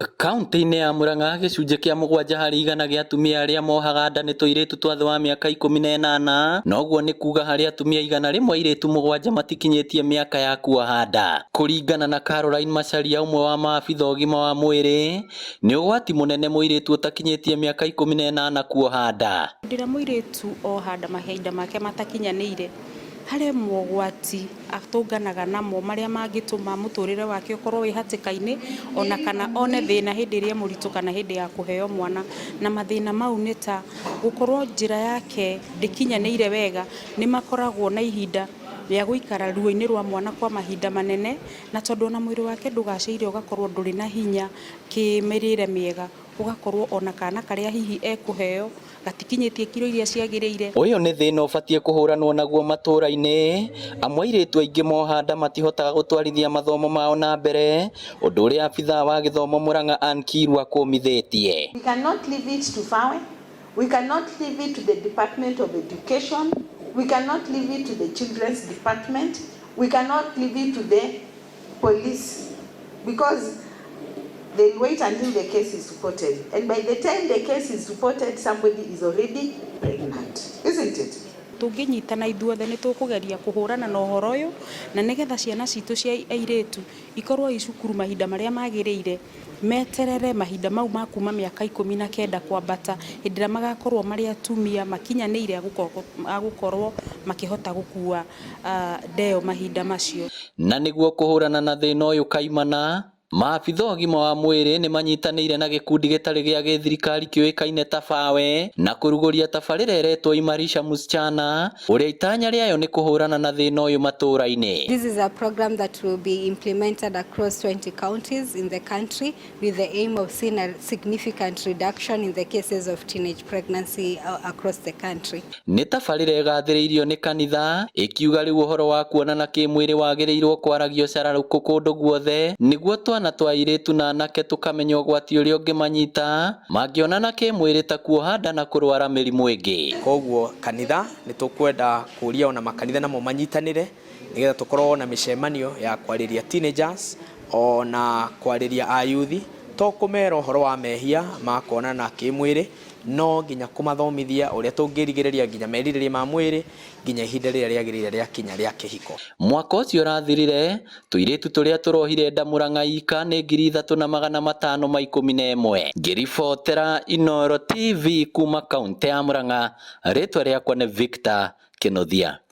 Kaunti-inĩ ya Murang'a gĩcunjĩ kĩa 7% gĩa atumia arĩa mohaga nda nĩ tũirĩtu twa thĩ wa mĩaka 18, na ũguo nĩ kuga harĩ atumia 100 airĩtu 7 matikinyĩtie mĩaka ya kuoha nda. Kũringana na Caroline Macharia, ũmwe wa maabitha ũgima wa mwĩrĩ, nĩ ũgwati mũnene mũirĩtu ũtakinyĩtie mĩaka 18 kuoha nda. Hĩndĩ ĩrĩa mũirĩtu oha nda mahinda make matakinyanĩire, harĩ mogwati atũnganaga namo marĩa mangĩtũma mũtũrĩre wake ũkorwo wĩ hatĩka-inĩ, ona kana one thĩna hĩndĩ ĩrĩa e mũritũ kana hĩndĩ ya kũheo mwana. Na mathĩna mau nĩ ta gũkorwo njĩra yake ndĩkinyanĩire wega, nĩ makoragwo na ihinda rĩa gũikara ruo-inĩ rwa mwana kwa mahinda manene, na tondũ ona mwĩrĩ wake ndũgacĩire ũgakorwo ndũrĩ na hinya kĩmĩrĩre mĩega, ũgakorwo ona kana karĩa hihi ekũheo gatikinyĩtie kiro iria ciagĩrĩire. Ũyũ nĩ thĩna ũbatiĩ kũhũranwo naguo matũra-inĩ, amu airĩtu aingĩ moha nda matihotaga gũtwarithia mathomo mao na mbere, ũndũ ũrĩa abithaa wa gĩthomo Murang'a Ann Kirwa akũmithĩtie. We cannot leave it to FAWE, we cannot leave it to the Department of Education, we cannot leave it to the Children's Department, we cannot leave it to the police, because they'll wait until the case is reported. And by the time the case is reported, somebody is already pregnant, isn't it? Tũngĩnyitana ithuothe nĩ tũkũgeria kũhũrana na ũhoro ũyũ, na nĩgetha ciana citũ cia airĩtu ikorwo i cukuru mahinda marĩa magĩrĩire, meterere mahinda mau ma kuma mĩaka 19 kwambata, hĩndĩ ĩrĩa magakorwo marĩ atumia makinyanĩire a gũkorwo makĩhota gũkua ndeo mahinda macio. Na nĩguo kũhũrana na thĩna ũyũ kaimana, maabitha ũgima wa mwĩrĩ nĩ manyitanĩire na gĩkundi gĩtarĩ gĩa gĩthirikari kĩũĩkaine ta FAWE na kũrugũria tabarĩra ĩretwo Imarisha Msichana, ũrĩa itanya rĩayo nĩ kũhũrana na thĩna ũyũ matũra-inĩ. This is a program that will be implemented across 20 counties in the country with the aim of seeing a significant reduction in the cases of teenage pregnancy across the country. Nĩ tabarĩra ĩgathĩrĩirio nĩ kanitha ĩkiuga rĩu ũhoro wa kuonana kĩmwĩrĩ wagĩrĩirwo kwaragio cararũkũ kũndũ guothe, nĩguo twana twa airĩtu na anake tũkamenya ũgwati ũrĩa ũngĩmanyita mangĩonana kĩmwĩrĩ ta kuoha nda na kũrwara mĩrimũ ĩngĩ. Koguo kanitha nĩ tũkwenda kũria ona makanitha namo manyitanĩre, nĩgetha tũkorwo na mĩcemanio ya kwarĩria teenagers ona kwarĩria ayuthi, to kũmera ũhoro wa mehia ma kuonana kĩmwĩrĩ, no nginya kũmathomithia ũrĩa tũngĩrigĩrĩria nginya merirĩria ma mwĩrĩ nginya ihinda rĩrĩa rĩagĩrĩire rĩakinya rĩa kĩhiko. Mwaka ũcio ũrathirire, tũirĩtu tũrĩa tũrohire nda Murang'a ika nĩ 3511. Ngĩribotera Inooro TV kuma kaunti ya Murang'a, rĩtwa rĩakwa nĩ Victor Kĩnuthia.